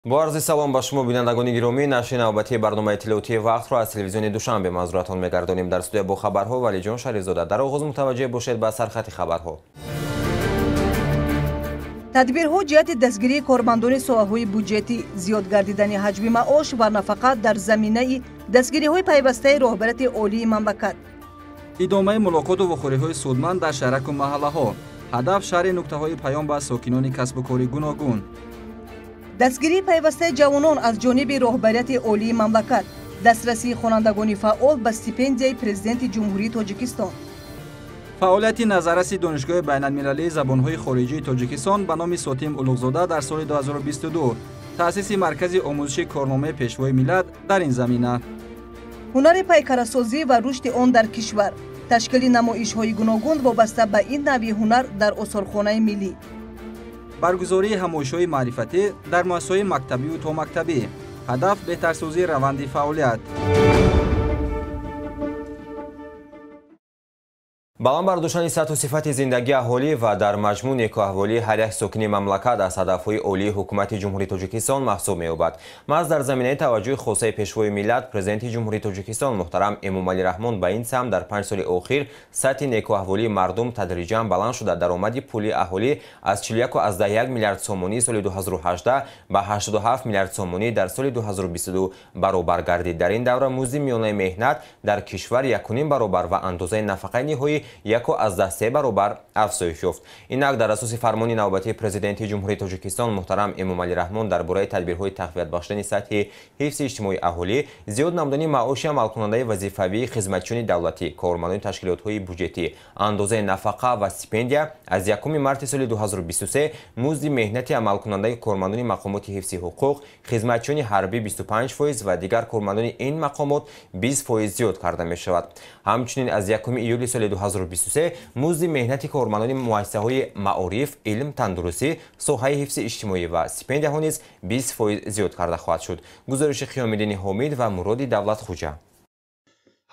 Бо арзи салом ба шумо, бинандагони гиромӣ, нашри навбатии барномаи иттилоотии вақтро аз телевизиони Душанбе манзуратон мегардонем. Дар студия бо хабарҳо Валиҷон Шарифзода. Дар оғоз мутаваҷҷеҳ бошед ба сархати хабарҳо. Тадбирҳо ҷиҳати дастгирии кормандони соҳаҳои буҷетӣ, зиёд гардидани ҳаҷми маош ва нафақа дар заминаи дастгириҳои пайвастаи роҳбарияти олии мамлакат. Идомаи мулоқоту вохӯриҳои судманд дар шаҳраку маҳаллаҳо. Ҳадаф шарҳи нуктаҳои паём ба сокинони касбу кори гуногун. Дастгирии пайвастаи ҷавонон аз ҷониби роҳбарияти олии мамлакат. Дастрасии хонандагони фаъол ба стипендияи Президенти Ҷумҳурии Тоҷикистон. Фаъолияти назарраси Донишгоҳи байналмилалии забонҳои хориҷии Тоҷикистон ба номи Сотим Улуғзода дар соли 2022. Таъсиси маркази омӯзиши корномаи Пешвои миллат дар ин замина. Ҳунари пайкарасозӣ ва рушди он дар кишвар. Ташкили намоишҳои гуногун вобаста ба ин навъи ҳунар дар осорхонаи миллӣ. Баргузории ҳамоишҳои маърифатӣ дар муассисаҳои мактабию томактабӣ. Ҳадаф беҳтарсозии раванди фаъолият. Баланд бардоштани сатҳу сифати зиндагии аҳолӣ ва дар маҷмӯъ некӯаҳволии ҳар як сокини мамлакат аз ҳадафҳои олии ҳукумати Ҷумҳурии Тоҷикистон маҳсуб меёбад. Маҳз дар заминаи таваҷҷӯҳи хосаи Пешвои миллат, Президенти Ҷумҳурии Тоҷикистон муҳтарам Эмомалӣ Раҳмон ба ин самт дар 5 соли охир сатҳи некӯаҳволии мардум тадриҷан баланд шуда, даромади пулии аҳолӣ аз 41,1 миллиард сомонӣ соли 2018 ба 87 миллиард сомонӣ дар соли 2022 баробар гардид. Дар ин давра музди миёнаи меҳнат дар кишвар 1,5 баробар ва андозаи нафақаи ниҳоӣ 1,3 баробар афзоиш ёфт. Инак дар асоси фармони навбатии Президенти Ҷумҳурии Тоҷикистон муҳтарам Эмомалӣ Раҳмон дар бораи тадбирҳои тақвият бахшидани сатҳи ҳифзи иҷтимоии аҳолӣ, зиёд намудани маоши амалкунандаи вазифавии хизматчиёни давлатӣ, кормандони ташкилотҳои буҷетӣ, андозаи нафақа ва стипендия аз 1 марти соли 2023 музди меҳнати амалкунандаи кормандони мақомоти ҳифзи ҳуқуқ, хизматчиёни ҳарбӣ 25% ва дигар кормандони ин мақомот 20% зиёд карда мешавад. Ҳамчунин аз 1 июли соли 2023 музди меҳнати кормандони муассисаҳои маориф, илм, тандурустӣ, соҳаи ҳифзи иҷтимоӣ ва стипендияҳо низ 20% зиёд карда хоҳад шуд. Гузориши Қиёмиддини Ҳомид ва Муроди Давлатхуҷа.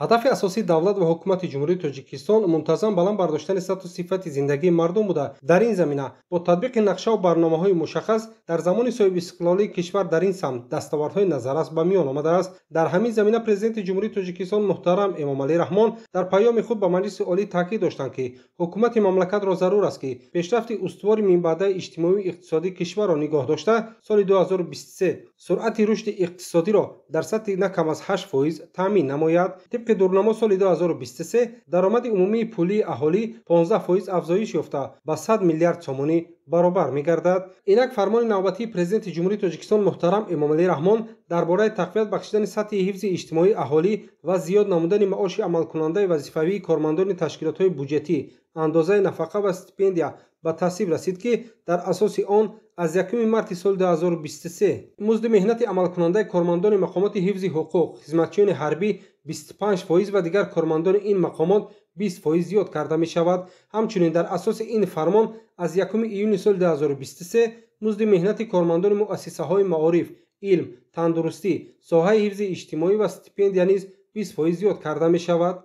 Ҳадафи асосии давлат ва ҳукумати Ҷумҳурии Тоҷикистон мунтазам баланд бардоштани сатҳу сифати зиндагии мардум буда, дар ин замина бо татбиқи нақшаву барномаҳои мушаххас дар замони соҳибистиқлолии кишвар дар ин самт дастовардҳои назаррас ба миён омадааст. Дар ҳамин замина Президенти Ҷумҳурии Тоҷикистон муҳтарам Эмомалӣ Раҳмон дар паёми худ ба Маҷлиси Олӣ таъкид доштанд, ки ҳукумати мамлакатро зарур аст, ки пешрафти устувори минбаъдаи иҷтимоию иқтисодии кишварро нигоҳ дошта, соли 2023 суръати рушди иқтисодиро дар сатҳи на кам аз 8% таъмин намояд. Тибқи дурнамо соли 2023 даромади умумии пулии аҳолӣ 15% афзоиш ёфта ба 100 миллиард сомонӣ баробар мегардад. Инак фармони навбатии Президенти Ҷумҳурии Тоҷикистон муҳтарам Эмомалӣ Раҳмон дар бораи тақвият бахшидани сатҳи ҳифзи иҷтимоии аҳолӣ ва зиёд намудани маоши амалкунандаи вазифавии кормандони ташкилотҳои буҷетӣ, андозаи нафақа ва стипендия ба тасвиб расид, ки дар асоси он аз 1 марти соли 2023 музди меҳнати амалкунандаи кормандони мақомоти ҳифзи ҳуқуқ, хизматчиёни ҳарбӣ 25% ва дигар кормандони ин мақомот 20% зиёд карда мешавад. Ҳамчунин дар асоси ин фармон аз 1 июни соли 2023 музди меҳнати кормандони муассисаҳои маориф, илм, тандурустӣ, соҳаи ҳифзи иҷтимоӣ ва стипендия низ 20% зиёд карда мешавад.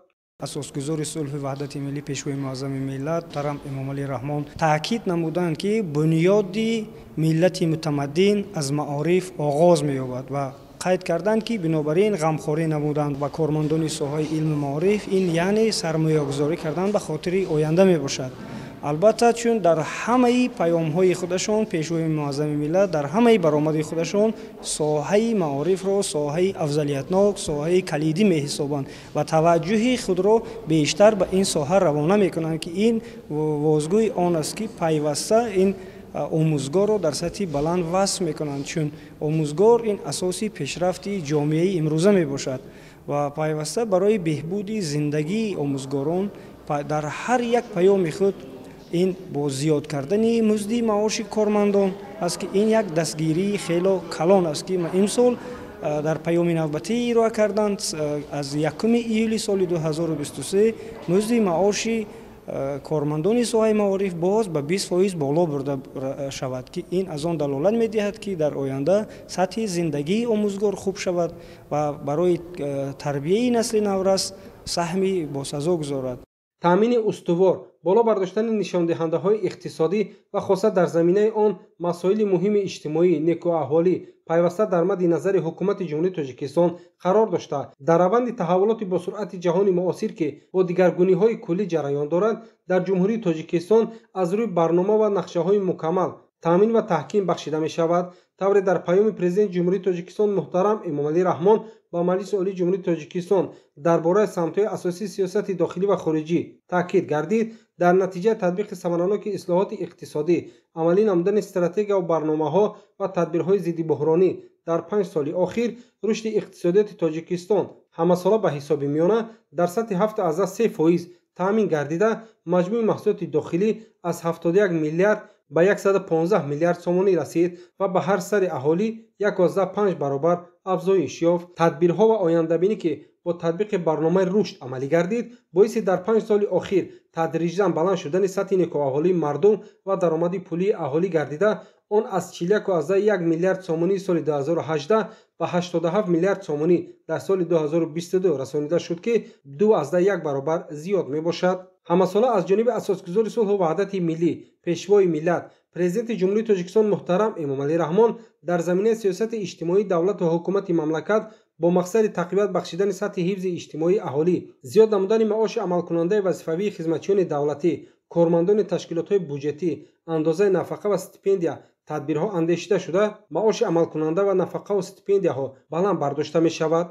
Асосгузори сулҳу ваҳдати миллӣ, Пешвои муаззами миллат муҳтарам Эмомалӣ Раҳмон таъкид намуданд, ки бунёди миллати мутамаддин аз маориф оғоз меёбад ва қайд карданд, ки бинобар ин ғамхорӣ намуданд ба кормандони соҳаи илму маориф, ин яъне сармоягузорӣ кардан ба хотири оянда мебошад. Албатта, чун дар ҳамаи паёмҳои худашон Пешвои муаззами миллат дар ҳамаи баромади худашон соҳаи маорифро соҳаи афзалиятнок, соҳаи калидӣ меҳисобанд ва таваҷҷӯҳи худро бештар ба ин соҳа равона мекунанд, ки ин возгӯи он аст, ки пайваста ин омӯзгорро дар сатҳи баланд васф мекунанд, чун омӯзгор ин асоси пешрафти ҷомеаи имрӯза мебошад ва пайваста барои беҳбуди зиндагии омӯзгорон дар ҳар як паёми худ ин бо зиёд кардани музди маоши кормандон аст, ки ин як дастгирии хело калон аст, ки имсол дар паёми навбатӣ ироа карданд. Аз 1 июли соли 2023 музди маоши кормандони соҳаи маориф боз ба 20% боло бурда шавад, ки ин аз он далолат медиҳад, ки дар оянда сатҳи зиндагии омӯзгор хуб шавад ва барои тарбияи насли наврас саҳми босазо гузорад. Таъмини устувор боло бардоштани нишондиҳандаҳои иқтисодӣ ва хоса дар заминаи он масоили муҳими иҷтимоӣ, некӯаҳолӣ пайваста дар мадди назари ҳукумати Ҷумҳурии Тоҷикистон қарор дошта, дар раванди таҳаввулоти босуръати ҷаҳони муосир, ки бо дигаргуниҳои куллӣ ҷараён доранд, дар Ҷумҳурии Тоҷикистон аз рӯи барнома ва нақшаҳои мукаммал таъмин ва таҳким бахшида мешавад. Тавре дар паёми Президенти Ҷумҳурии Тоҷикистон муҳтарам Эмомалӣ Раҳмон ба Маҷлиси Олии Ҷумҳурии Тоҷикистон дар бораи самтҳои асосии сиёсати дохилӣ ва хориҷӣ таъкид гардид, дар натиҷаи татбиқи самараноки ислоҳоти иқтисодӣ, амалӣ намудани стратегия ва барномаҳо ва тадбирҳои зиддибуҳронӣ дар 5 соли охир рушди иқтисодиёти Тоҷикистон ҳамасола ба ҳисоби миёна дар сатҳи 7,3% таъмин гардида, маҷмӯи маҳсулоти дохилӣ аз 71 миллиард ба 115 миллиард сомонӣ расид ва ба ҳар сари аҳолӣ 1,5 баробар афзоиш ёфт. Тадбирҳо ва ояндабинӣ, ки бо татбиқи барномаи рушд амалӣ гардид, боиси дар 5 соли охир тадриҷан баланд шудани сатҳи некӯаҳолии мардум ва даромади пулии аҳолӣ гардида, он аз 41,1 миллиард сомонии соли 2018 ба 87 миллиард сомонӣ дар соли 2022 расонида шуд, ки 2,1 баробар зиёд мебошад. Ҳамасола аз ҷониби асосгузори сулҳу ваҳдати миллӣ, Пешвои миллат, Президенти Ҷумҳурии Тоҷикистон муҳтарам Эмомалӣ Раҳмон дар заминаи сиёсати иҷтимоии давлат ва ҳукумати мамлакат бо мақсади тақвият бахшидани сатҳи ҳифзи иҷтимоии аҳолӣ, зиёд намудани маоши амалкунандаи вазифавии хизматчиёни давлатӣ, кормандони ташкилотҳои буҷетӣ, андозаи нафақа ва стипендия тадбирҳо андешида шуда, маоши амалкунанда ва нафақаву стипендияҳо баланд бардошта мешавад.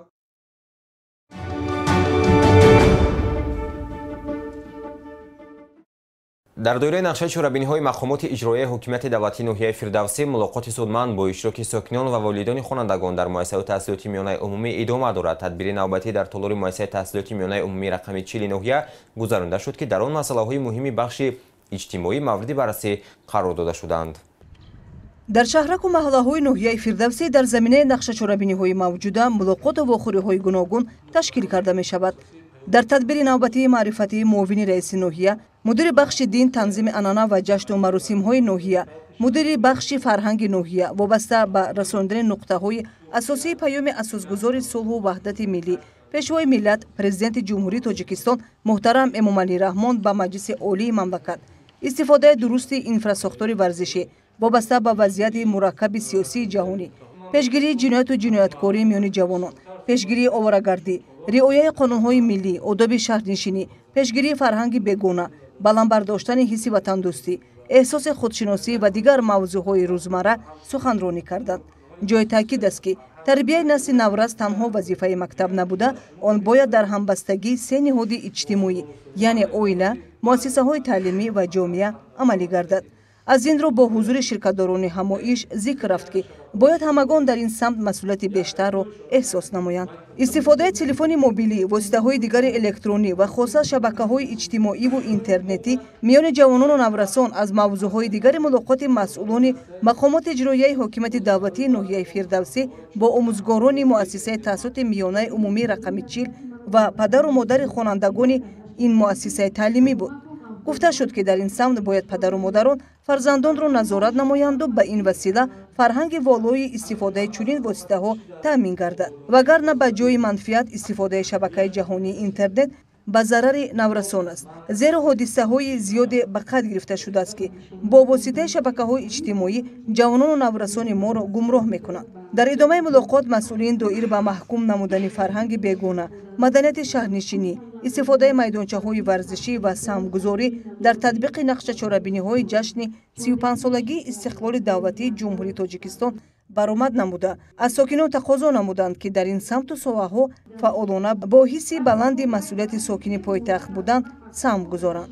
Дар доираи нақшаи чорабиниҳои мақомоти иҷроияи ҳукумати давлатии ноҳияи Фирдавсӣ мулоқоти судманд бо иштироки сокинон ва волидони хонандагон дар муассисаи таҳсилоти миёнаи умумӣ идома дорад. Тадбири навбатӣ дар толори муассисаи таҳсилоти миёнаи умумӣ рақами 40 ноҳия гузаронида шуд, ки дар он масъалаҳои муҳими бахши иҷтимоӣ мавриди баррасӣ қарор дода шуданд. Дар шаҳраку маҳаллаҳои ноҳияи Фирдавсӣ дар заминаи нақшачорабиниҳои мавҷуда мулоқоту вохӯриҳои гуногун ташкил карда мешавад. Дар тадбири навбатии маърифатии муовини раиси ноҳия, мудири бахши дин, танзими анъана ва ҷашну маросимҳои ноҳия, мудири бахши фарҳанги ноҳия вобаста ба расондани нуқтаҳои асосии паёми асосгузори сулҳу ваҳдати миллӣ, Пешвои миллат, Президенти Ҷумҳурии Тоҷикистон муҳтарам Эмомалӣ Раҳмон ба Маҷлиси Олии мамлакат, истифодаи дурусти инфрасохтори варзишӣ вобаста ба вазъияти мураккаби сиёсии ҷаҳонӣ, пешгирии ҷинояту ҷинояткорӣ миёни ҷавонон, пешгирии оворагардӣ, риояи қонунҳои миллӣ, одоби шаҳрнишинӣ, пешгирии фарҳанги бегона, баланд бардоштани ҳисси ватандӯстӣ, эҳсоси худшиносӣ ва дигар мавзӯъҳои рӯзмарра суханронӣ карданд. Ҷои таъкид аст, ки тарбияи насли наврас танҳо вазифаи мактаб набуда, он бояд дар ҳамбастагии се ниҳоди иҷтимоӣ, яъне оила, муассисаҳои таълимӣ ва ҷомеа амалӣ гардад. Аз ин рӯ бо ҳузури ширкатдорони ҳамоиш зикр рафт, ки бояд ҳамагон дар ин самт масъулияти бештарро эҳсос намоянд. Истифодаи телефони мобилӣ, воситаҳои дигари электронӣ ва хоса шабакаҳои иҷтимоиву интернетӣ миёни ҷавонону наврасон аз мавзӯъҳои дигари мулоқоти масъулони мақомоти иҷроияи ҳокимияти давлатии ноҳияи Фирдавсӣ бо омӯзгорони муассисаи таҳсилоти миёнаи умумии рақами 40 ва падару модари хонандагони ин муассисаи таълимӣ буд. Гуфта шуд, ки дар ин самт бояд падару модарон фарзандонро назорат намоянду ба ин васила фарҳанги волои истифодаи чунин воситаҳо таъмин гардад, вагарна ба ҷои манфиат истифодаи шабакаи ҷаҳонии интернет ба зарари наврасон аст, зеро ҳодисаҳои зиёде ба қайд гирифта шудааст, ки бо воситаи шабакаҳои иҷтимоӣ ҷавонону наврасони моро гумроҳ мекунанд. Дар идомаи мулоқот масъулин доир ба маҳкум намудани фарҳанги бегона, маданияти шаҳрнишинӣ, истифодаи майдончаҳои варзишӣ ва саҳмгузорӣ дар татбиқи нақшачорабиниҳои ҷашни 35-солагии истиқлоли давлатии Ҷумҳурии Тоҷикистон баромад намуда, аз сокинон тақозо намуданд, ки дар ин самту соҳаҳо фаъолона бо ҳисси баланди масъулияти сокини пойтахт будан саҳм гузоранд.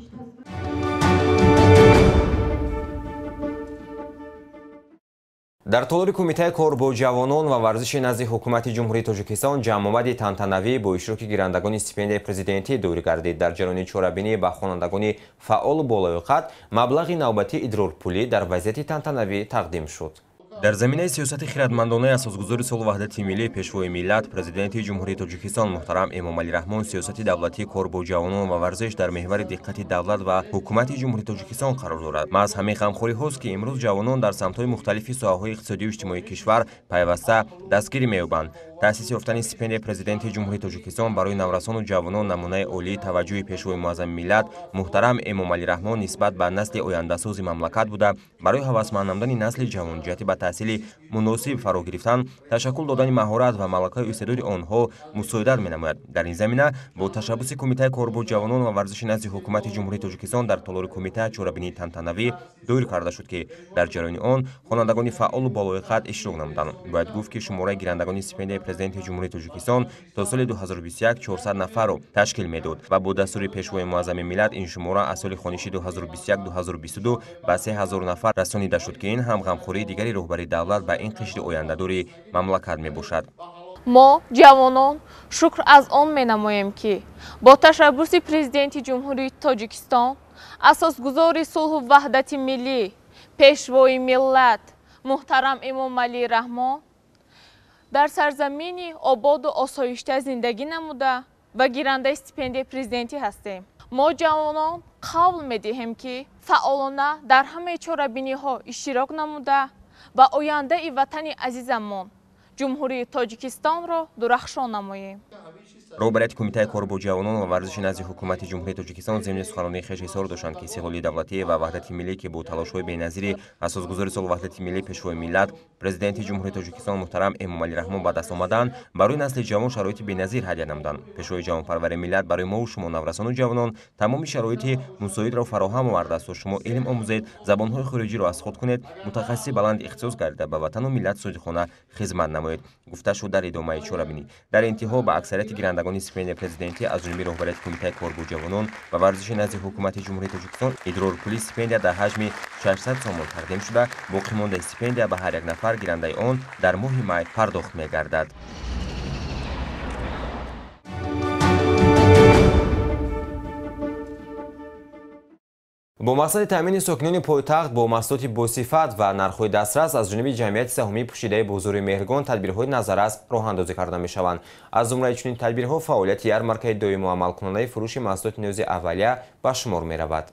Дар толори Кумитаи кор бо ҷавонон ва варзиши назди ҳукумати Ҷумҳурии Тоҷикистон ҷамъомади тантанавӣ бо иштироки гирандагони стипендияи президентӣ доир гардид. Дар ҷараёни чорабинӣ ба хонандагони фаъолу болаёқат маблағи навбатии идрорпулӣ дар вазъияти тантанавӣ тақдим шуд. Дар заминаи сиёсати хирадмандонаи асосгузори сулҳу ваҳдати миллӣ, Пешвои миллат, Президенти Ҷумҳурии Тоҷикистон муҳтарам Эмомалӣ Раҳмон сиёсати давлатии кор бо ҷавонон ва варзиш дар меҳвари диққати давлат ва ҳукумати Ҷумҳурии Тоҷикистон қарор дорад. Маҳз ҳамин ғамхориҳост, ки имрӯз ҷавонон дар самтҳои мухталифи соҳаҳои иқтисодию иҷтимоии кишвар пайваста дастгирӣ меёбанд. Таъсис ёфтани стипендияи Президенти Ҷумҳурии Тоҷикистон барои наврасону ҷавонон намунаи олии таваҷҷӯҳи Пешвои Муаззами миллат муҳтарам Эмомалӣ Раҳмон нисбат ба насли ояндасози мамлакат буда, барои ҳавасманд намудани насли ҷавон ҷиҳати ба таҳсили муносиб фаро гирифтан, ташаккул додани маҳорат ва малакаи истеъдоди онҳо мусоидат менамояд. Дар ин замина бо ташаббуси Кумитаи кор бо ҷавонон ва варзиши назди Ҳукумати Ҷумҳурии Тоҷикистон дар толори кумита чорабинии тантанавӣ доир карда шуд, ки дар ҷараёни он хонандагони фаъолу болоиқат иштирок намуданд. Бояд гуфт, ки шумораи гирандагони стипендияи Президенти Ҷумҳурии Тоҷикистон то соли 2021 400 нафарро ташкил медод ва бо дастури Пешвои Муаззами миллат ин шумора аз соли хониши 2021-2022 ба 3000 нафар расонида шуд, ки ин ҳам ғамхории дигари роҳбари давлат ба ин қишри ояндадори мамлакат мебошад. Мо, ҷавонон, шукр аз он менамоем, ки бо ташаббуси Президенти Ҷумҳурии Тоҷикистон, асосгузори сулҳу ваҳдати миллӣ, Пешвои миллат муҳтарам Эмомалӣ Раҳмон дар сарзамини ободу осоишта зиндагӣ намуда ва гирандаи стипендияи президентӣ ҳастем. Мо ҷавонон қавл медиҳем, ки фаъолона дар ҳамаи чорабиниҳо иштирок намуда ва ояндаи ватани азизамон Ҷумҳурии Тоҷикистонро дурахшон намоем. Роҳбарияти Кумитаи кор бо ҷавонон ва варзиши назди Ҳукумати Ҷумҳурии Тоҷикистон зимни суханронии хеш изҳор доштанд, ки истиқлоли давлатӣ ва ваҳдати миллӣ, ки бо талошҳои беназири асосгузори сулҳу ваҳдати миллӣ, Пешвои миллат, Президенти Ҷумҳурии Тоҷикистон муҳтарам Эмомалӣ Раҳмон ба даст омаданд, барои насли ҷавон шароити беназир ҳадя намуданд. Пешвои ҷавонпарвари миллат барои мову шумо наврасону ҷавонон тамоми шароити мусоидро фароҳам овардааст, то шумо илм омӯзед, забонҳои хориҷиро аз худ кунед, мутахассиси баланд ихтисос гардида ба ватану миллат содиқона хизмат намоед, гуфта шуд дар идомаи чорабинӣ. Дар интиҳо ба аксарияти гирандагони стипендияи президентӣ аз ҷониби роҳбарияти Кумитаи кор бо ҷавонон ва варзиши назди Ҳукумати Ҷумҳурии Тоҷикистон идрорпули стипендия дар ҳаҷми 600 сомон тақдим шуда, боқимондаи стипендия ба ҳар як нафар гирандаи он дар моҳи май пардохт мегардад. Бо мақсади таъмини сокинони пойтахт бо маҳсулоти босифат ва нархҳои дастрас аз ҷониби ҷамъияти саҳомии пӯшидаи бозори Меҳргон тадбирҳои назаррас роҳандозӣ карда мешаванд. Аз зумраи чунин тадбирҳо фаъолияти ярмаркаи доимо амалкунандаи фурӯши маҳсулоти ниёзи аввалия ба шумор меравад.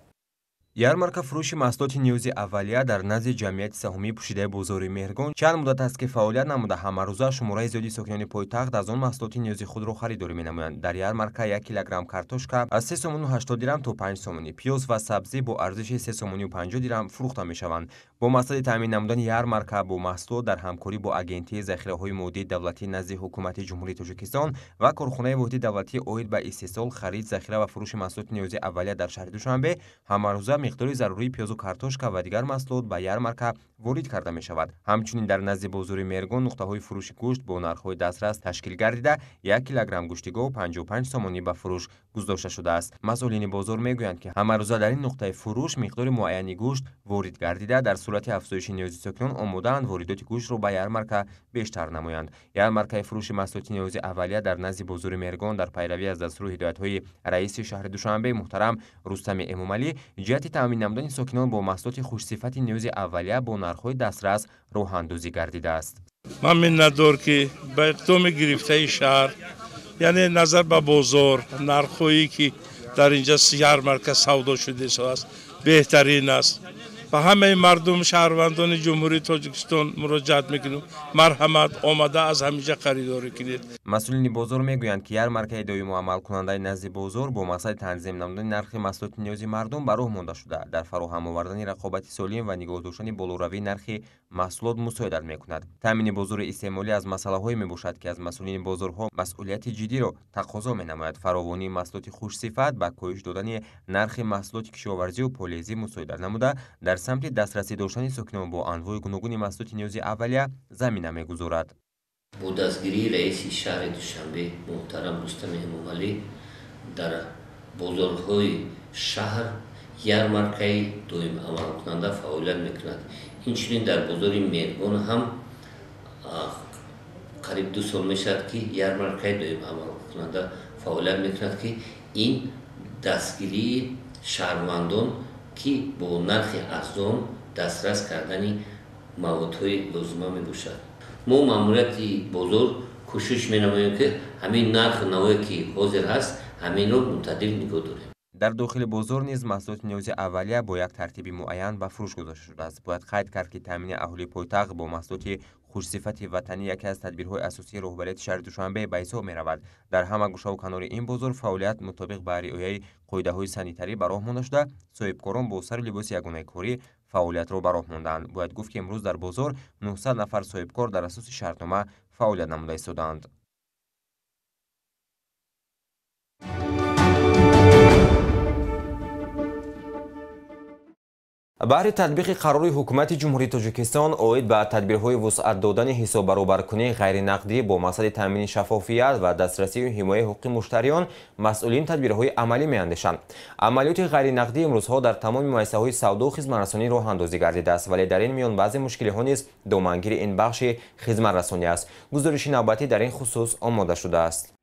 Ярмарка фурӯши маҳсулоти ниёзи аввалия дар назди ҷамъияти саҳомии пӯшидаи бозори Меҳргон чанд муддат аст, ки фаъолият намуда, ҳамарӯза шумораи зиёди сокинони пойтахт аз он маҳсулоти ниёзи худро харидорӣ менамоянд. Дар ярмарка 1 килограмм картошка аз 3 сомону 80 дирам то 5 сомонӣ, пиёз ва сабзӣ бо арзиши 3 сомонию 50 дирам фурӯхта мешаванд. Бо мақсади таъмин намудани ярмарка бо маҳсулот дар ҳамкорӣ бо Агентии захираҳои моддии давлатӣ назди Ҳукумати Ҷумҳурии Тоҷикистон ва корхонаи воҳиди давлатӣ оид ба истеҳсол, харид, захира ва фурӯши маҳсулоти ниёзи аввалия дар шаҳри Душанбе ҳамарӯза миқдори зарурии пиёзу картошка ва дигар маҳсулот ба ярмарка ворид карда мешавад. Ҳамчунин дар назди бозори Меҳргон нуқтаҳои фурӯши гӯшт бо нархҳои дастрас ташкил гардида, 1 килограмм гӯшти гов 55 сомонӣ ба фурӯш гузошта шудааст. Масъулини бозор мегӯянд, ки ҳамарӯза дар ин нуқтаи фурӯш миқдори муайяни гӯшт ворид гардида, дар сурати афзоиши ниёзи сокинон омодаанд воридоти гӯштро ба ярмарка бештар намоянд. Ярмаркаи фурӯши маҳсулоти ниёзи аввалия дар назди бозори Меҳргон дар пайравӣ аз дастуру ҳидоятҳои раиси шаҳри Душанбе муҳтарам Рустами Эмомалӣ ҷиҳати таъмин намудани сокинон бо маҳсулоти хушсифати ниёзи аввалия бо нархҳои дастрас роҳандозӣ гардидааст. Ман миннатдор, ки ба иқдоми гирифтаи шаҳр, яъне назар ба бозор, нархҳое ки дар инҷа ярмарка савдо шудааст, беҳтарин аст. Ба ҳамаи мардум, шаҳрвандони Ҷумҳурии Тоҷикистон муроҷиат мекунем, марҳамат, омада аз ҳаминҷа харидорӣ кунед. Масъулини бозор мегӯянд, ки ярмаркаи доимо амалкунандаи назди бозор бо мақсади танзим намудани нархи маҳсулоти ниёзи мардум ба роҳ монда шуда, дар фароҳам овардани рақобати солим ва нигоҳ доштани болоравии нархи маҳсулот мусоидат мекунад. Таъмини бозори истеъмолӣ аз масъалаҳое мебошад, ки аз масъулини бозорҳо масъулияти ҷиддиро тақозо менамояд. Фаровонии маҳсулоти хушсифат ба коҳиш додани нархи маҳсулоти кишоварзию полезӣ мусоидат намуда, дар самти дастрасӣ доштани сокинон бо анвои гуногуни маҳсулоти ниёзи аввалия замина мегузорад. Бо дастгирии раиси шаҳри Душанбе муҳтарам Рустами Эмомалӣ дар бозорҳои шаҳр ярмаркаи доим амалкунанда фаъолият мекунад. Инчунин дар бозори Меҳргон ҳам қариб 2 сол мешавад, ки ярмаркаи доим амалкунанда фаъолият мекунад, ки ин дастгирии шаҳрвандон, ки бо нархи арзон дастрас кардани маводҳои лозима мебошад. Мо маъмурияти бозор кӯшиш менамоем, ки ҳамин нарху навое ки ҳозир ҳаст, ҳаминро мӯътадил нигоҳ дорем. Дар дохили бозор низ маҳсулоти ниёзи аввалия бо як тартиби муайян ба фурӯш гузошта шудааст. Бояд қайд кард, ки таъмини аҳолии пойтахт бо маҳсулоти Хушсифати ватанӣ яке аз тадбирҳои асосии роҳбарияти шаҳри Душанбе ба ҳисоб меравад. Дар ҳама гӯшаву канори ин бозор фаъолият мутобиқ ба риояи қоидаҳои санитарӣ ба роҳ монда шуда, соҳибкорон бо сару либоси ягонаи корӣ фаъолиятро ба роҳ мондаанд. Бояд гуфт, ки имрӯз дар бозор 900 нафар соҳибкор дар асоси шартнома фаъолият намуда истодаанд. Баҳри татбиқи қарори ҳукумати Ҷумҳурии Тоҷикистон оид ба тадбирҳои вусъат додани ҳисоббаробаркунии ғайринақдӣ бо мақсади таъмини шаффофият ва дастрасию ҳимояи ҳуқуқи муштариён масъулин тадбирҳои амалӣ меандешанд. Амалиёти ғайринақдӣ имрӯзҳо дар тамоми муассисаҳои савдову хизматрасонӣ роҳандозӣ гардидааст, вале дар ин миён баъзе мушкилиҳо низ домангири ин бахши хизматрасонӣ аст. Гузориши навбатӣ дар ин хусус омода шудааст.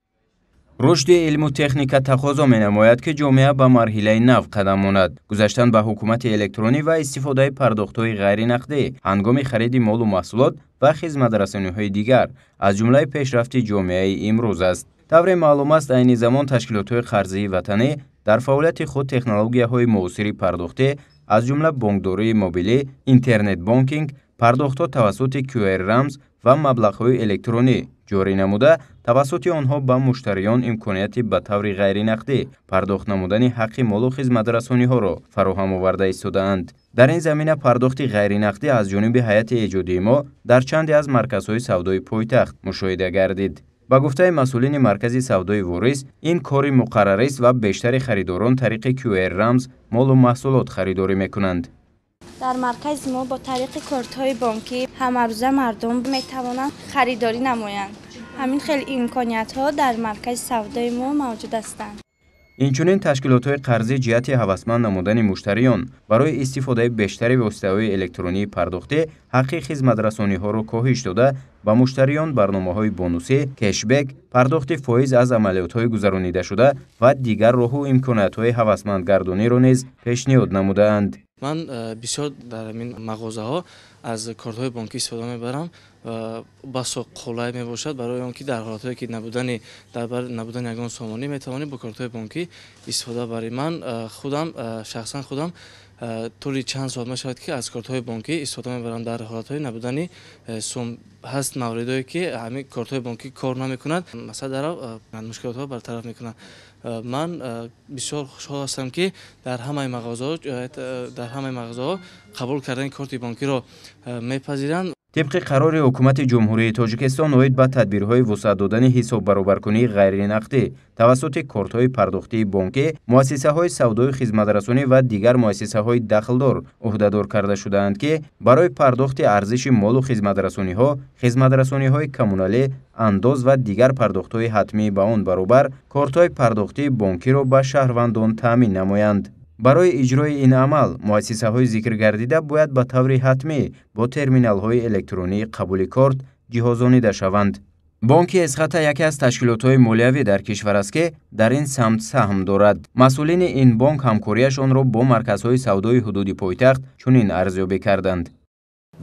Рушди илму техника тақозо менамояд, ки ҷомеа ба марҳилаи нав қадам монад. Гузаштан ба ҳукумати электронӣ ва истифодаи пардохтҳои ғайринақдӣ ҳангоми хариди молу маҳсулот ва хизматрасониҳои дигар аз ҷумлаи пешрафти ҷомеаи имрӯз аст. Тавре маълум аст, айни замон ташкилотҳои қарзии ватанӣ дар фаъолияти худ технологияҳои муосири пардохтӣ аз ҷумла бонкдории мобилӣ, интернет-бонкинг, пардохтҳо тавассути QR-рамз ва маблағҳои электронӣ ҷорӣ намуда, тавассути онҳо ба муштариён имконияти ба таври ғайринақдӣ пардохт намудани ҳаққи молу хизматрасониҳоро фароҳам оварда истодаанд. Дар ин замина пардохти ғайринақдӣ аз ҷониби ҳайати эҷодии мо дар чанде аз марказҳои савдои пойтахт мушоҳида гардид. Ба гуфтаи масъулини маркази савдои Ворис, ин кори муқаррарист ва бештари харидорон тариқи QR-рамз молу маҳсулот харидорӣ мекунанд. Дар маркази мо бо тариқи кортҳои бонкӣ ҳамарӯза мардум метавонанд харидорӣ намоянд. Ҳамин хел имкониятҳо дар маркази савдои мо мавҷуд ҳастанд. Инчунин ташкилотҳои қарзӣ ҷиҳати ҳавасманд намудани муштариён барои истифодаи бештари воситаҳои электронии пардохтӣ ҳаққи хизматрасониҳоро коҳиш дода, ба муштариён барномаҳои бонусӣ, кешбек, пардохти фоиз аз амалиётҳои гузаронидашуда ва дигар роҳу имкониятҳои ҳавасмандгардониро низ пешниҳод намудаанд. Ман бисёр дар ҳамин мағозаҳо аз кортҳои бонкӣ истифода мебарам ва басо қулай мебошад барои он ки дар ҳолатҳое ки набудани ягон сомонӣ метавонӣ бо кортҳои бонкӣ истифода барӣ. Ман худам шахсан худам тӯли чанд соат мешавад, ки аз кортҳои бонкӣ истифода мебарам дар ҳолатҳои набудани сум. Ҳаст мавридое, ки ҳамин кортҳои бонкӣ кор намекунад, масалан дарав мушкилотҳо бартараф мекунад. Ман бисёр хушҳол ҳастам, ки дар ҳамаи мағозаҳо қабул кардани корти бонкиро мепазиранд. Тибқи қарори ҳукумати Ҷумҳурии Тоҷикистон оид ба тадбирҳои вусъат додани ҳисоббаробаркунии ғайринақдӣ тавассути кортҳои пардохтии бонкӣ, муассисаҳои савдою хизматрасонӣ ва дигар муассисаҳои дахлдор ӯҳдадор карда шудаанд, ки барои пардохти арзиши молу хизматрасониҳо, хизматрасониҳои коммуналӣ, андоз ва дигар пардохтҳои ҳатмӣ ба он баробар кортҳои пардохтии бонкиро ба шаҳрвандон таъмин намоянд. Барои иҷрои ин амал муассисаҳои зикргардида бояд ба таври ҳатмӣ бо терминалҳои электронии қабули корт ҷиҳозонида шаванд. Бонки Эсхата яке аз ташкилотҳои молиявӣ дар кишвар аст, ки дар ин самт саҳм дорад. Масъулини ин бонк ҳамкориашонро бо марказҳои савдои ҳудуди пойтахт чунин арзёбӣ карданд.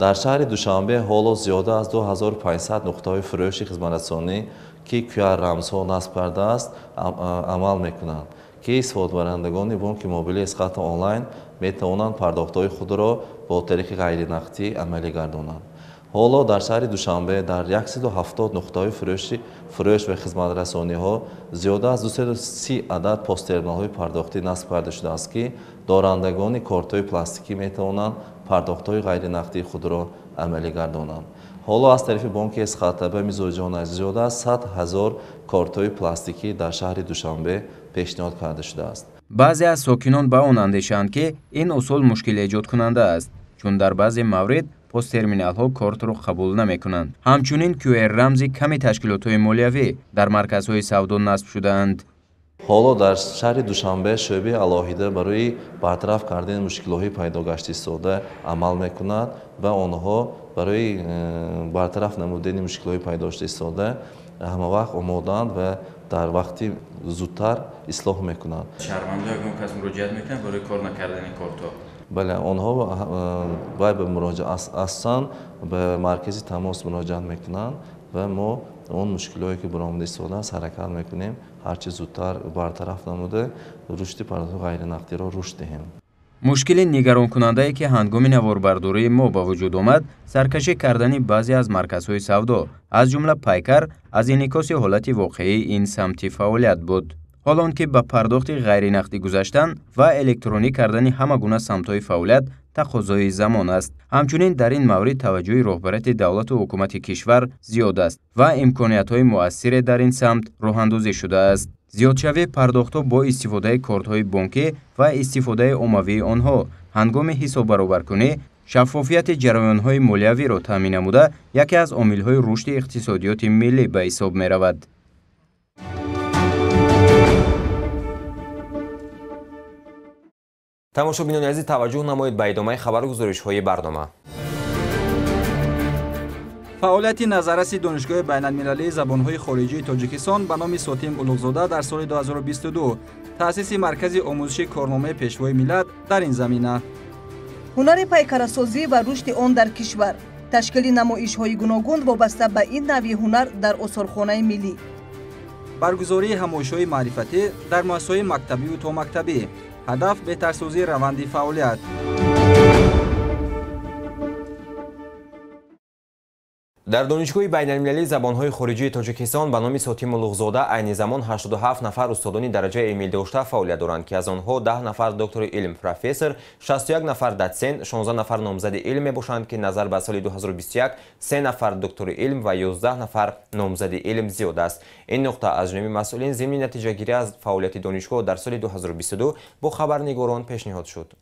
Дар шаҳри Душанбе ҳоло зиёда аз 2500 нуқтаҳои фурӯши хизматрасонӣ, ки QR-рамзҳо насб кардааст, амал мекунанд, ки истифодабарандагони бонки мобилии Эсхата онлайн метавонанд пардохтҳои худро бо тариқи ғайринақдӣ амалӣ гардонанд. Ҳоло дар шаҳри Душанбе дар 170 нуқтаҳои фурӯш ва хизматрасониҳо зиёда аз 230 адад посттерминалҳои пардохтӣ насб карда шудааст, ки дорандагони кортҳои пластикӣ метавонанд пардохтҳои ғайринақдии худро амалӣ гардонанд. Ҳоло аз тарафи бонки Эсхата ба мизоҷон зиёда аз 100 000 кортҳои пластикӣ дар шаҳри Душанбе пешниҳод карда шудааст. Баъзе аз сокинон ба он андешаанд, ки ин усул мушкил эҷодкунанда аст, чун дар баъзе маврид посттерминалҳо кортро қабул намекунанд. Ҳамчунин QR-рамзи ками ташкилотҳои молиявӣ дар марказҳои савдо насб шудаанд. Ҳоло дар шаҳри Душанбе шӯъбаи алоҳида барои бартараф кардани мушкилоҳои пайдогашти истода амал мекунад ва онҳо барои бартараф намудани мушкилоҳои пайдошта истода ҳамавақт омодаанд ва дар вақти зудтар ислоҳ мекунанд. Шаҳрвандо ягон кас муроҷиат мекунанд барои кор накардани кортҳо? Бале, онҳо вай ба муроҷиат асосан ба маркази тамос муроҷиат мекунанд ва мо он мушкилиҳое ки баромада истодааст ҳаракат мекунем ҳарчи зудтар бартараф намуда рушди пардохти ғайринақдиро рушд диҳем. Мушкили нигаронкунандае, ки ҳангоми наворбардории мо ба вуҷуд омад, саркашӣ кардани баъзе аз марказҳои савдо, аз ҷумла Пайкар, аз инъикоси ҳолати воқеии ин самти фаъолият буд. Ҳол он ки ба пардохти ғайринақдӣ гузаштан ва электронӣ кардани ҳама гуна самтҳои фаъолият тақозои замон аст. Ҳамчунин дар ин маврид таваҷҷӯҳи роҳбарияти давлату ҳукумати кишвар зиёд аст ва имкониятҳои муассире дар ин самт роҳандозӣ шудааст. Зиёдшавии пардохтҳо бо истифодаи кортҳои бонкӣ ва истифодаи оммавии онҳо ҳангоми ҳисоббаробаркунӣ шаффофияти ҷараёнҳои молиявиро таъмин намуда, яке аз омилҳои рушди иқтисодиёти миллӣ ба ҳисоб меравад. Тамошобинони азиз, таваҷҷӯҳ намоед ба идомаи хабару гузоришҳои барнома. Фаъолияти назарраси Донишгоҳи байналмилалии забонҳои хориҷии Тоҷикистон ба номи Сотим Улуғзода дар соли 2022, таъсиси маркази омӯзиши корномаи Пешвои миллат дар ин замина. Ҳунари пайкарасозӣ ва рушди он дар кишвар, ташкили намоишҳои гуногун вобаста ба ин навъи ҳунар дар осорхонаи миллӣ, баргузории ҳамоишҳои маърифатӣ дар муассисаҳои мактабиву томактабӣ, ҳадаф беҳтарсозии раванди фаъолият. Дар Донишгоҳи байналмилалии забонҳои хориҷии Тоҷикистон ба номи Сотим Улуғзода айни замон 87 нафар устодони дараҷаи илмӣ дошта фаъолият доранд, ки аз онҳо 10 нафар доктори илм, профессор, 61 нафар дотсент, 16 нафар номзади илм мебошанд, ки назар ба соли 2021 3 нафар доктори илм ва 11 нафар номзади илм зиёд аст. Ин нуқта аз ҷониби масъулин зимни натиҷагирӣ аз фаъолияти донишгоҳ дар соли 2022 бо хабарнигорон пешниҳод шуд.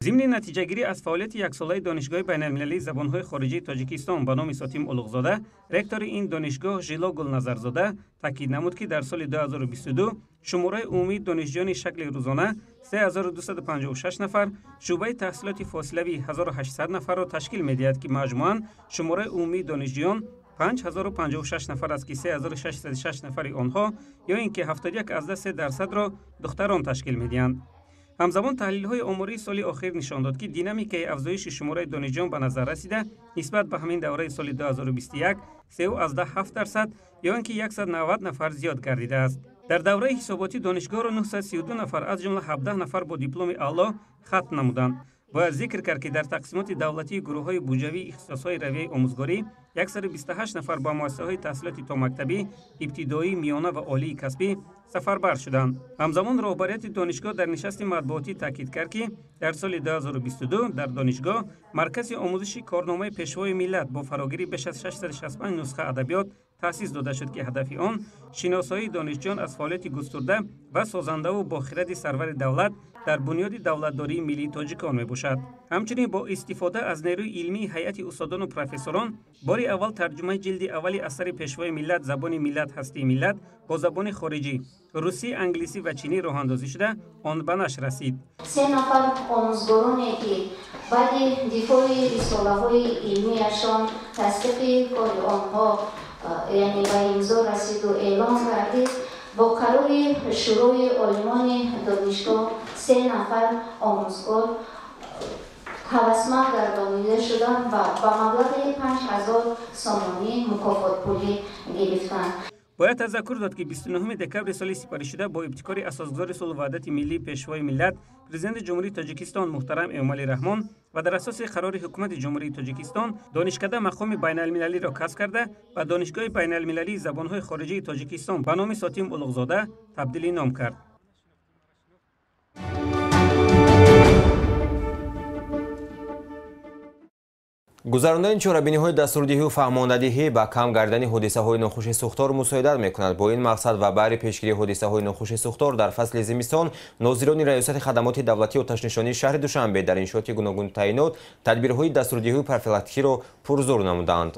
Зимни натиҷагирӣ аз фаъолияти яксолаи Донишгоҳи байналмилалии забонҳои хориҷии Тоҷикистон ба номи Сотим Улуғзода, ректори ин донишгоҳ Жило Гулназарзода таъкид намуд, ки дар соли 2022 шумораи умумии донишҷӯёни шакли рӯзона 3256 нафар, шӯъбаи таҳсилоти фосилавӣ 1800 нафарро ташкил медиҳад, ки маҷмӯан шумораи умумии донишҷӯён 5056 нафар аст, ки 3606 нафари онҳо ё ин ки 71,3%-ро духтарон ташкил медиҳанд. Ҳамзамон таҳлилҳои омории соли охир нишон дод, ки динамикаи афзоиши шумораи донишҷӯён ба назар расида нисбат ба ҳамин давраи соли 2021 3,7% ё ин ки 190 нафар зиёд гардидааст. Дар давраи ҳисоботӣ донишгоҳро 932 нафар, аз ҷумла 17 нафар бо дипломи аъло хатм намуданд. Бояд зикр кард, ки дар тақсимоти давлатии гурӯҳҳои буҷавии ихтисосҳои равияи омӯзгорӣ 128 нафар ба муассисаҳои таҳсилоти томактабӣ, ибтидоӣ, миёна ва олии касбӣ сафарбар шуданд. Ҳамзамон роҳбарияти донишгоҳ дар нишасти матбуотӣ таъкид кард, ки дар соли 2022 дар донишгоҳ маркази омӯзиши корномаи Пешвои миллат бо фарогирии беш аз 665 нусха адабиёт таъсис дода шуд, ки ҳадафи он шиносоии донишҷӯён аз фаъолияти густурда ва созандаву бохиради сарвари давлат дар бунёди давлатдории миллии тоҷикон мебошад. Ҳамчунин бо истифода аз нерӯи илмии ҳайати устодону профессорон бори аввал тарҷумаи ҷилди аввали асари Пешвои миллат «Забони миллат, ҳастии миллат» бо забони хориҷӣ русӣ, англисӣ ва чинӣ роҳандозӣ шуда, он ба нашр расид. 3 нафар омӯзгороне, ки баъди дифои рисолаҳои илмияшон тасдиқи кори онҳо, яъне ба имзо расиду эълон гардид, бо қарори Шӯрои олимони донишгоҳ 3 нафар омӯзгор ҳавасманд гардонида шуданд ва ба маблағи 5000 сомонӣ мукофотпулӣ гирифтанд. Бояд тазаккур дод, ки 29 декабри соли сипаришуда бо ибтикори асосгузори сулҳу ваҳдати миллӣ, Пешвои миллат, Президенти Ҷумҳурии Тоҷикистон муҳтарам Эмомалӣ Раҳмон ва дар асоси қарори Ҳукумати Ҷумҳурии Тоҷикистон донишкада мақоми байналмилалиро касб карда ба Донишгоҳи байналмилалии забонҳои хориҷии Тоҷикистон ба номи Сотим Улуғзода табдили ном кард. Гузарондани чорабиниҳои дастурдиҳию фаҳмондадиҳӣ ба кам гардани ҳодисаҳои нохуши сӯхтор мусоидат мекунад. Бо ин мақсад ва баҳри пешгирии ҳодисаҳои нохуши сӯхтор дар фасли зимистон нозирони Раёсати хадамоти давлатии оташнишонии шаҳри Душанбе дар иншооти гуногун таъинот тадбирҳои дастурдиҳию профилактикиро пурзур намуданд.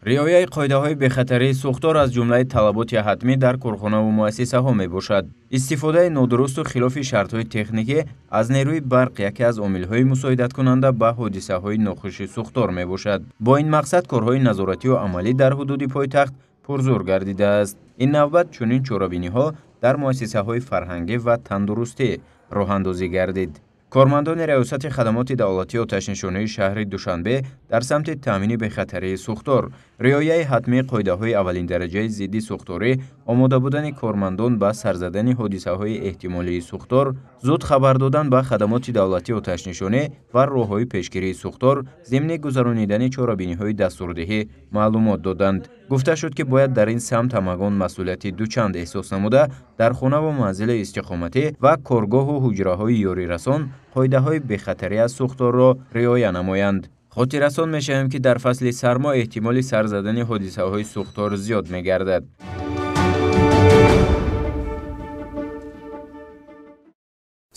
Риояи қоидаҳои бехатарии сӯхтор аз ҷумлаи талаботи ҳатмӣ дар корхонаву муассисаҳо мебошад. Истифодаи нодурусту хилофи шартҳои техникӣ аз нерӯи барқ яке аз омилҳои мусоидаткунанда ба ҳодисаҳои нохуши сӯхтор мебошад. Бо ин мақсад корҳои назоратию амалӣ дар ҳудуди пойтахт пурзур гардидааст. Ин навбат чунин чорабиниҳо дар муассисаҳои фарҳангӣ ва тандурустӣ роҳандозӣ гардид. Кормандони Раёсати хадамоти давлатии оташнишонии шаҳри Душанбе дар самти таъмини бехатарии сӯхтор, риояи ҳатмии қоидаҳои аввалиндараҷаи зидди сӯхторӣ, омода будани кормандон ба сарзадани ҳодисаҳои эҳтимолии сӯхтор, зуд хабар додан ба хадамоти давлатии оташнишонӣ ва роҳҳои пешгирии сӯхтор зимни гузаронидани чорабиниҳои дастурдиҳӣ маълумот доданд. Гуфта шуд, ки бояд дар ин самт ҳамагон масъулияти дучанд эҳсос намуда, дар хонаву манзили истиқоматӣ ва коргоҳу ҳуҷраҳои ёрирасон қоидаҳои бехатарӣ аз сӯхторро риоя намоянд. Хотиррасон мешавем, ки дар фасли сармо эҳтимоли сар задани ҳодисаҳои сӯхтор зиёд мегардад.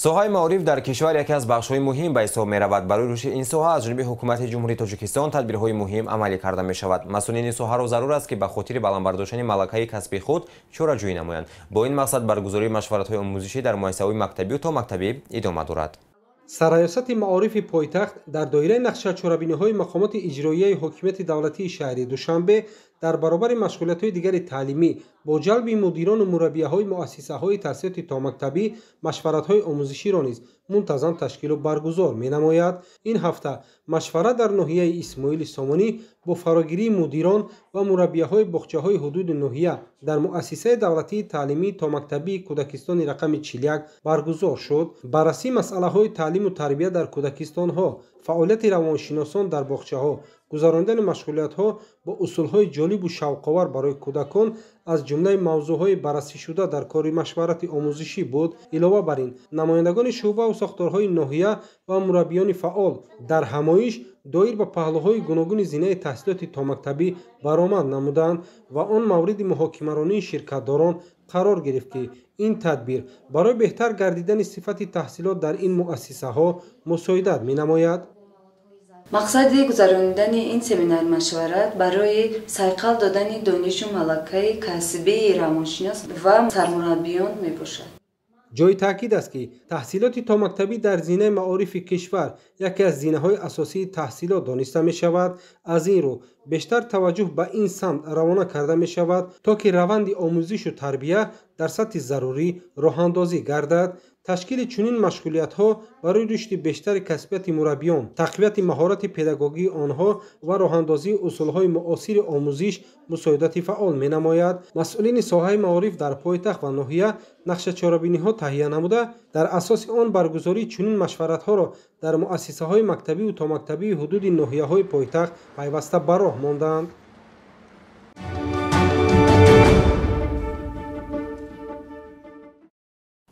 Соҳаи маориф дар кишвар яке аз бахшҳои муҳим ба ҳисоб меравад. Барои рушди ин соҳа аз ҷониби ҳукумати Ҷумҳурии Тоҷикистон тадбирҳои муҳим амалӣ карда мешавад. Масъулини соҳаро зарур аст, ки ба хотири баланд бардоштани малакаи касби худ чораҷӯӣ намоянд. Бо ин мақсад баргузории машваратҳои омӯзишӣ дар муассисаҳои мактабию томактабӣ идома дорад. Сарраёсати маорифи пойтахт дар доираи нақшачорабиниҳои мақомоти иҷроияи ҳокимияти давлатии шаҳри Душанбе дар баробари машғулиятҳои дигари таълимӣ бо ҷалби мудирону мураббияҳои муассисаҳои таҳсилоти томактабӣ машваратҳои омӯзиширо низ мунтазам ташкилу баргузор менамояд. Ин ҳафта машварат дар ноҳияи Исмоили Сомонӣ бо фарогирии мудирон ва мураббияҳои боғчаҳои ҳудуди ноҳия дар муассисаи давлатии таълимии томактабии кӯдакистони рақами 41 баргузор шуд. Баррасии масъалаҳои таълиму тарбия дар кӯдакистонҳо, фаъолияти равоншиносон дар боғчаҳо, гузарондани машғулиятҳо бо усулҳои ҷолибу шавқовар барои кӯдакон аз ҷумлаи мавзӯъҳои баррасӣшуда дар кори машварати омӯзишӣ буд. Илова бар ин, намояндагони шӯъбаву сохторҳои ноҳия ва мураббиёни фаъол дар ҳамоиш доир ба паҳлӯҳои гуногуни зинаи таҳсилоти томактабӣ баромад намуданд ва он мавриди муҳокимаронии ширкатдорон қарор гирифт, ки ин тадбир барои беҳтар гардидани сифати таҳсилот дар ин муассисаҳо мусоидат менамояд. Мақсади гузаронидани ин семинар-машварат барои сайқал додани донишу малакаи касбии равоншинос ва сармураббиён мебошад. Ҷои таъкид аст, ки таҳсилоти томактабӣ дар зинаи маорифи кишвар яке аз зинаҳои асосии таҳсилот дониста мешавад. Аз ин рӯ бештар таваҷҷӯҳ ба ин самт равона карда мешавад, то ки раванди омӯзишу тарбия дар сатҳи зарурӣ роҳандозӣ гардад. Ташкили чунин машғулиятҳо барои рушди бештари касбияти мураббиён, тақвияти маҳорати педагогии онҳо ва роҳандозии усулҳои муосири омӯзиш мусоидати фаъол менамояд. Масъулини соҳаи маориф дар пойтахт ва ноҳия нақшачорабиниҳо таҳия намуда, дар асоси он баргузории чунин машваратҳоро дар муассисаҳои мактабиву томактабии ҳудуди ноҳияҳои пойтахт пайваста ба роҳ монданд.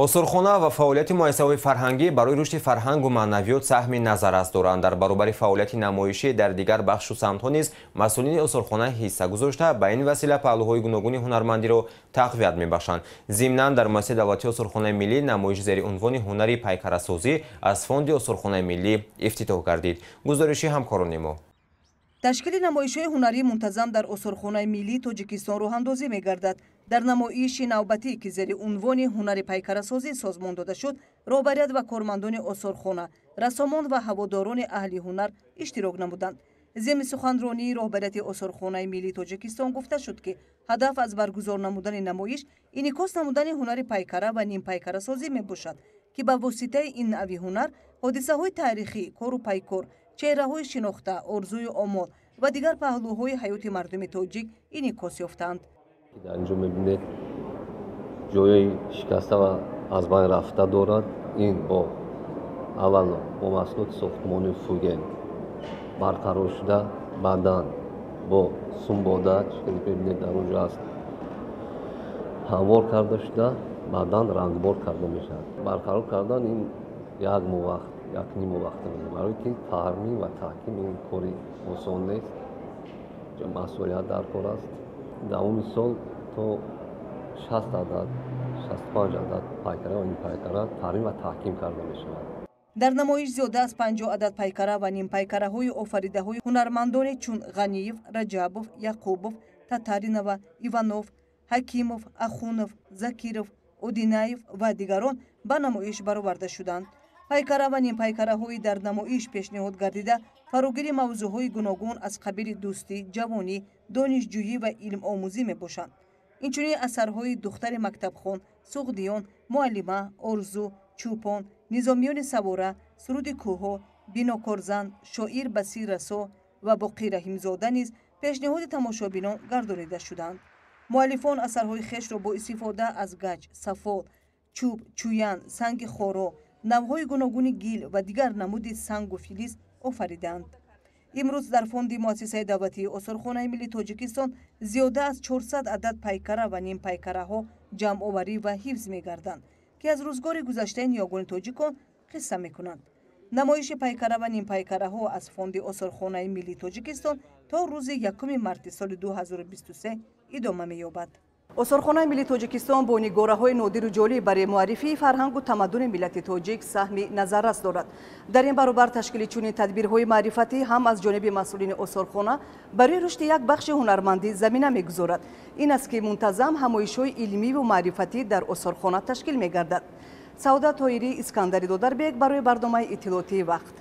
Осорхона ва фаъолияти муассисаҳои фарҳангӣ барои рушди фарҳангу маънавиёт саҳми назаррас доранд. Дар баробари фаъолияти намоишӣ дар дигар бахшу самтҳо низ масъулини осорхона ҳисса гузошта, ба ин васила паҳлӯҳои гуногуни ҳунармандиро тақвият мебахшанд. Зимнан дар муассисаи давлатии осорхонаи миллӣ намоиш зери унвони ҳунари пайкарасозӣ аз фонди осорхонаи миллӣ ифтитоҳ гардид. Гузориши ҳамкорони мо. Ташкили намоишҳои ҳунарии мунтазам дар осорхонаи миллии Тоҷикистон роҳандозӣ мегардад. Дар намоиши навбатӣ, ки зери унвони ҳунари пайкарасозӣ созмон дода шуд, роҳбарият ва кормандони осорхона, рассомон ва ҳаводорони аҳли ҳунар иштирок намуданд. Зимни суханронии роҳбарияти осорхонаи миллии Тоҷикистон гуфта шуд, ки ҳадаф аз баргузор намудани намоиш инъикос намудани ҳунари пайкара ва нимпайкарасозӣ мебошад, ки ба воситаи ин навъи ҳунар ҳодисаҳои таърихӣ, кору пайкор, чеҳраҳои шинохта, орзую омол ва дигар паҳлӯҳои ҳаёти мардуми тоҷик инъикос ёфтанд. Дар инҷо мебинед ҷойҳои шикаста ва аз байн рафта дорад. Ин бо аввал бо маҳсулоти сохтмонии фуген барқарор шуда, баъдан бо сумбода, ки мебинед дар онҷо аст, ҳамвор карда шуда, баъдан рангбор карда мешавад. Барқарор кардан ин як моҳ вақт, як ним моҳ вақт мегирад, барои ки таъмин ва таҳким ин кори осон нест, масъулият дар кор аст. Давоми сол то 60 адад, 65 адад пайкара ва нимпайкара таъмин ва таҳким карда мешавад. Дар намоиш зиёда аз 50 адад пайкара ва нимпайкараҳои офаридаҳои ҳунармандоне чун Ғаниев, Раҷабов, Яқубов, Татаринова, Иванов, Ҳакимов, Ахунов, Закиров, Одинаев ва дигарон ба намоиш бароварда шуданд. Пайкара ва нимпайкараҳои дар намоиш пешниҳод гардида фарогири мавзӯъҳои гуногун аз қабили дӯстӣ, ҷавонӣ, донишҷӯӣ ва илмомӯзӣ мебошанд. Инчунин асарҳои духтари мактабхон, суғдиён, муаллима, орзу, чӯпон, низомиёни савора, Суруди кӯҳҳо, Бинокорзан, Шоир Басир Расо ва Боқӣ Раҳимзода низ пешниҳоди тамошобинон гардонида шуданд. Муаллифон асарҳои хешро бо истифода аз гач, сафол, чӯб, чӯян, санги хоро, навъҳои гуногуни гил ва дигар намуди сангу филиз офариданд. Имрӯз дар фонди муассисаи давлатии Осорхонаи миллии Тоҷикистон зиёда аз 400 адад пайкара ва нимпайкараҳо ҷамъоварӣ ва ҳифз мегарданд, ки аз рӯзгори гузаштаи ниёгони тоҷикон қисса мекунанд. Намоиши пайкара ва нимпайкараҳо аз фонди Осорхонаи миллии Тоҷикистон то рӯзи 1 марти соли 2023 идома меёбад. Осорхонаи миллии Тоҷикистон бо нигораҳои нодиру ҷолиб барои муаррифии фарҳангу тамаддуни миллати тоҷик саҳми назаррас дорад. Дар ин баробар ташкили чунин тадбирҳои маърифатӣ ҳам аз ҷониби масъулини осорхона барои рушди як бахши ҳунармандӣ замина мегузорад. Ин аст, ки мунтазам ҳамоишҳои илмиву маърифатӣ дар осорхона ташкил мегардад. Саодат Тоирӣ, Искандари Додарбек барои барномаи иттилоотии «Вақт».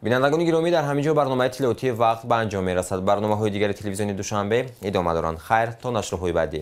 Бинандагони гиромӣ, дар ҳамин ҷо барномаи иттилоотии «Вақт» ба анҷом мерасад. Барномаҳои дигари телевизиони Душанбе идома доранд. Хайр, то нашрҳои баъдӣ.